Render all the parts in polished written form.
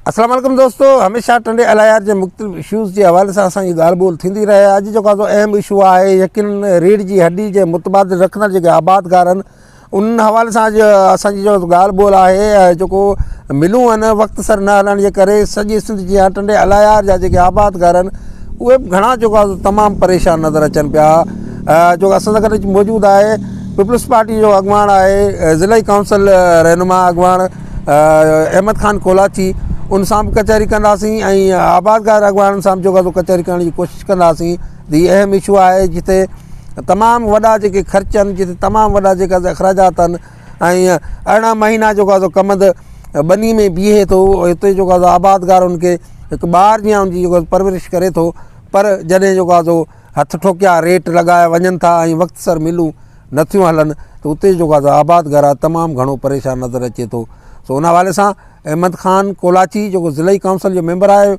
السلام عليڪم دوستو هميشه ٽنڊي الايار جي مختلف اشوز جي حوالي سان اسان جي ڳالهه ٻولهه ٿيندي رهي اڄ جيڪو آهي اهم اشو آهي يقين ريڙهه جي هڏي جي متبادل رکندڙ جيڪي آبادگار آهن ان حوالي سان اڄ اسان جي جو ڳالهه ٻولهه آهي جيڪو ملون آهن وقت سر نه هلڻ جي ڪري سڄي سنڌ جي ٽنڊي الايار جا جيڪي آبادگار آهن اهي به گهڻا جيڪو آهي تمام پريشان نظر اچن پيا جو اسان سان گڏ موجود آهي پيپلز پارٽي جو اڳواڻ آهي ضلعي ڪائونسل رهنما اڳواڻ احمد خان ڪولاچي ان سان به ڪچهري ڪنداسين ۽ آبادگار اڳواڻن سان به جيڪو آهي ڪچهري ڪرڻ جي ڪوشش ڪنداسين هي اهم اشو آهي جتي تمام وڏا جيڪي خرچ آهن جتي تمام وڏا جيڪا اخراجات آهن ۽ 18 مهينا جيڪو آهي سو ڪمند ٻني ۾ بيهي ٿو هتي جيڪو آهي آبادگار ان کي هڪ ٻار جيان ان جي جيڪو پرورش ڪري ٿو پر جڏهن جيڪو آهي سو هٿ ٺوڪيا ريٽ لڳايا وڃن ٿا ۽ وقت سر ملون نٿيون هلن ته اتي جيڪو آهي آبادگار آهي تمام گهڻو پريشان نظر اچي ٿو سو ان حوالي سان احمد خان ڪولاچي جيڪو ضلعي ڪائونسل جو ميمبر آهي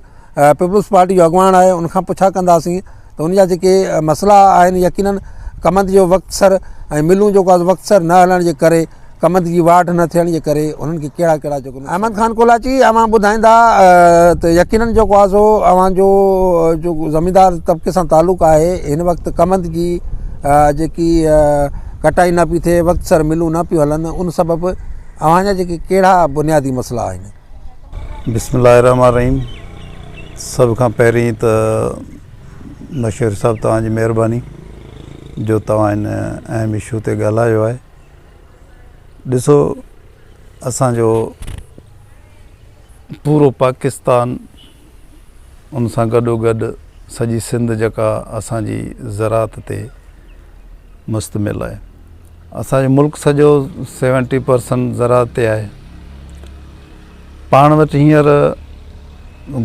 پيپلز پارٽي جو اڳواڻ آهي ان کان پڇا ڪنداسين ته ان جا جيڪي مسئلا آهن يقينن ڪمند جو وقت سر ۽ ملون جيڪو آهي وقت سر نه هلڻ جي ڪري ڪمند جي واڍ نه ٿيڻ جي ڪري انهن کي ڪهڙا ڪهڙا جيڪو احمد خان ڪولاچي اوهان ٻڌائيندا ته يقينن جيڪو آهي سو اوهان جو جو زميندار طبقي سان تعلق آهي هن وقت ڪمند جي جيڪي ڪٽائي نه پئي ٿئي وقت سر ملون نه پيون هلن ان سبب اوهان جا جيڪي ڪهڙا بنيادي مسئلا آهن؟ بسم الله الرحمٰن الرحيم سڀ کان پهرين ته مشهور صاحب توهان جي مهرباني جو توهان هن اهم اشو تي ڳالهايو آهي ڏسو اسان جو پورو پاڪستان ان سان گڏو گڏ سڄي سنڌ جيڪا اسان جي زراعت تي مشتمل آهي اسان جو ملڪ سڄو سيونٽي پرسنٽ زراعت تي آهي پاڻ وٽ هينئر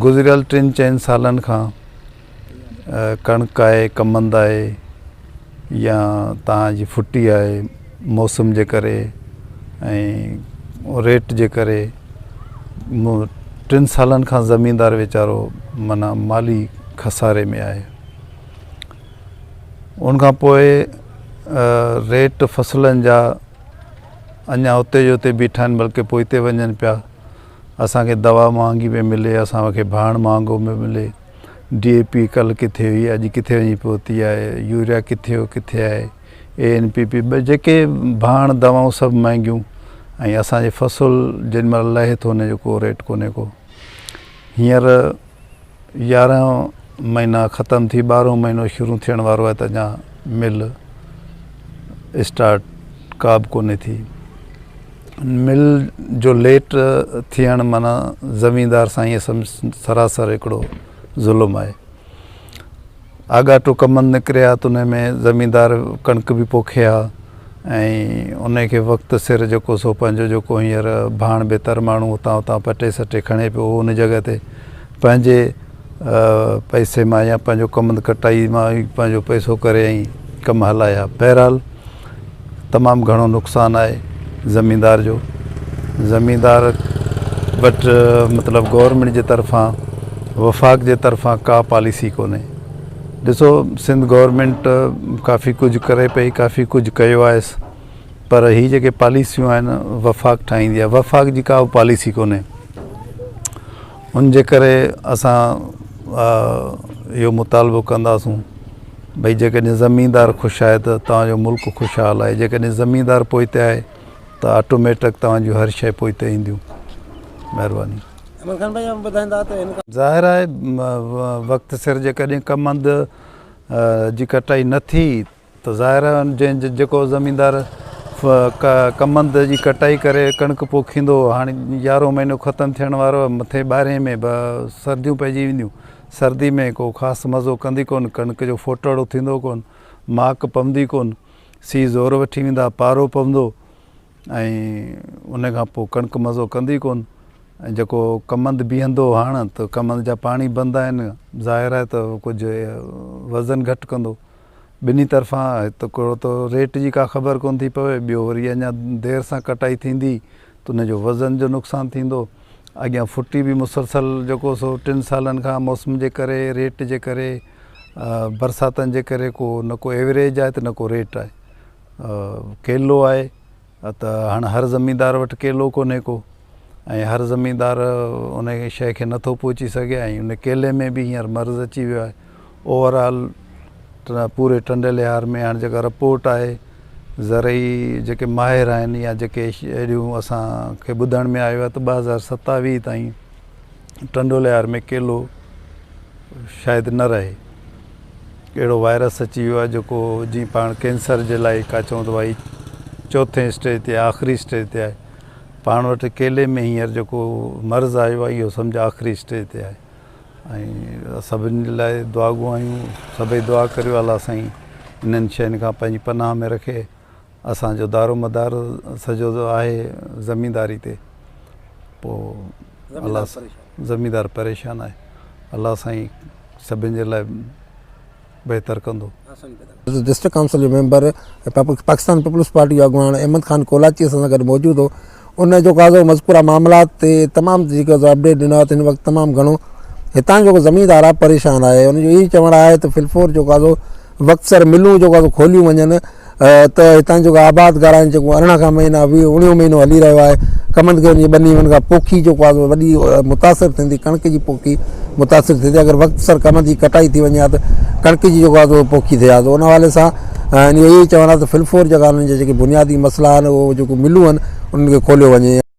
گذريل ٽن چئن سالن کان ڪڻڪ آهي ڪمند آهي يا تان جي ڦٽي آهي موسم جي ڪري ۽ ريٽ جي ڪري ٽن سالن کان زميندار ويچارو معنيٰ مالي خساري ۾ آهي ان کان پوء ريٽ فصلن جا اڃا اتي جو اتي بيٺا آهن بلڪه پوئتي وڃن پيا اسان کي دوا مهانگي پئي ملي اسان کي ڀاڻ مهانگو پيو ملي ڊي اي پي ڪلهه ڪٿي هئي اڄ ڪٿي وڃي پهتي آهي يوريا ڪٿي هو ڪٿي آهي اي اين پي پي جيڪي ڀاڻ دوائون سڀ مهنگيون ۽ اسانجي فصل جيڏي مهل لهي ٿو ان جو ڪو ريٽ ڪونهي ڪو هينئر 11 مهينا ختم ٿي ٻارهون مهينو شروع ٿيڻ وارو آهي ته اڃا مل اسٽارٽ ڪا به ڪونهي ٿي مل جو ليٽ ٿيڻ معنيٰ زميندار سان ائين سمجھ سراسر هڪڙو ظلم آهي آڳاٽو ڪمند نڪري ها ته ان ۾ زميندار ڪڻڪ به پوکي ها ۽ ان کي وقت سر جيڪو سو پنهنجو جيڪو هينئر ڀاڻ ڀتر ماڻهو اتان اتان پٽي سٽي کڻي پيو اهو ان جڳهه تي پنهنجي پئسي مان يا پنهنجو ڪمند ڪٽائي مان ئي پنهنجو پئسو ڪري ۽ ڪم هلائي ها بهرحال تمام گهڻو نقصان آهي زميندار جو زميندار وٽ مطلب گورنمينٽ جي طرفان وفاق جي طرفان ڪا پاليسي ڪونهي ڏسو سنڌ گورنمينٽ ڪافي ڪجهه ڪري پئي ڪافي ڪجهه ڪيو آهي پر هي جيڪي پاليسيون آهن وفاق ٺاهيندي آهي وفاق جي ڪا به پاليسي ڪونهي ان جي ڪري اسان اهو مطالبو ڪنداسون ڀئي جيڪڏهن زميندار خوش آهي ته توهان جو ملڪ خوشحال آهي جيڪڏهن زميندار پوئتي آهي ته آٽوميٽڪ توهان جون هر شيء پوئتي اينديون مهرباني. احمد خان ڀائي اوهان ٻڌائيندا ته هن کان. ظاهر آهي وقت سر جيڪڏهن ڪمند جي ڪٽائي نه ٿي ته ظاهر آهي جنهن جيڪو زميندار ڪمند جي ڪٽائي ڪري ڪڻڪ پوکيندو هاڻي يارهون مهينو ختم ٿيڻ وارو آهي مٿي ٻارهين ۾ به سرديون پئجي وينديون سردي ۾ ڪو خاص مزو ڪندي ڪونه ڪڻڪ جو ڦوٽهڙو ٿيندو ڪونه ماڪ پوندي ڪونه سي زور وٺي ويندا پارو پوندو ۽ ان کان پوء ڪڻڪ مزو ڪندي ڪونه ۽ جيڪو ڪمند بيهندو هاڻ ته ڪمند جا پاڻي بند آهن ظاهر آهي ته ڪجهه وزن گهٽ ڪندو ٻنهي طرفان هڪ هڪڙو ته ريٽ جي ڪا خبر ڪونه ٿي پوي ٻيو وري اڃا دير سان ڪٽائي ٿيندي ته ان جو وزن جو نقصان ٿيندو اڳيان ڦٽي به مسلسل جيڪو سو ٽن سالن کان موسم جي ڪري ريٽ جي ڪري برساتن جي ڪري ڪو نه ڪو ايوريج آهي ته نه ڪو ريٽ آهي ڪيلو آهي ته هاڻ هر زميندار وٽ ڪيلو ڪونهي ڪو ۽ هر زميندار ان شيء کي نٿو پهچي سگهي ۽ ان ڪيلي ۾ به هينئر مرض اچي ويو آهي اوور آل پوري ٽنڊي لهار ۾ هاڻي جيڪا رپورٽ آهي زرعي جيڪي ماهر آهن يا جيڪي اهڙيون اسان کي ٻڌڻ ۾ آيو آهي ته 2027 تائين ٽنڊو لهار ۾ ڪيلو شايد نه رهي اهڙو وائرس اچي ويو آهي جيڪو جيئن پاڻ ڪينسر جي لاء ڪا چئون ته ڀائي چوٿين اسٽيج تي آخري اسٽيج تي آهي پاڻ وٽ ڪيلي ۾ هينئر جيڪو مرض آيو آهي اهو سمجهه آخري اسٽيج تي آهي ۽ سڀني جي لاء دعاگو آهيون سڀئي دعا ڪريو الله سائين انهن شين کان پنهنجي پناهه ۾ رکي اسان جو دارو مدار سڄو آهي زمينداري تي پوء الله زميندار پريشان آهي الله سائين سڀن جي لاء بهتر ڪندو. ڊسٽرڪٽ ڪائونسل جو ميمبر ۽ پاڪستان پيپلز پارٽي جو اڳواڻ احمد خان ڪولاچي اسان سان گڏ موجود هو ان جو قاضو مذڪوره معاملات تي تمام جيڪو اپڊيٽ ڏنو آهي ته هن وقت تمام گهڻو هتان جو زميندار آهي پريشان آهي ان جو اهو چوڻ آهي ته فلفور جو قاضو وقت سر ملون جيڪو آهي سو کوليون وڃن ته هتان جيڪو آبادگار آهن جيڪو 18 کان مهينا 20 اڻويهون مهينو هلي رهيو آهي ڪمند کي ان جي ٻني ان کان پوکي جيڪو آهي سو وڏي متاثر ٿيندي ڪڻڪ جي پوکي متاثر ٿيندي اگر وقت سر ڪمند جي ڪٽائي ٿي وڃي ها ته ڪڻڪ جي جيڪو آهي سو پوکي ٿئي ها ته ان حوالي سان اهو ئي چوڻ آهي ته فلفور جيڪا انهن جا جيڪي بنيادي مسئلا آهن اهو جيڪو ملون آهن انهن کي کوليو وڃي.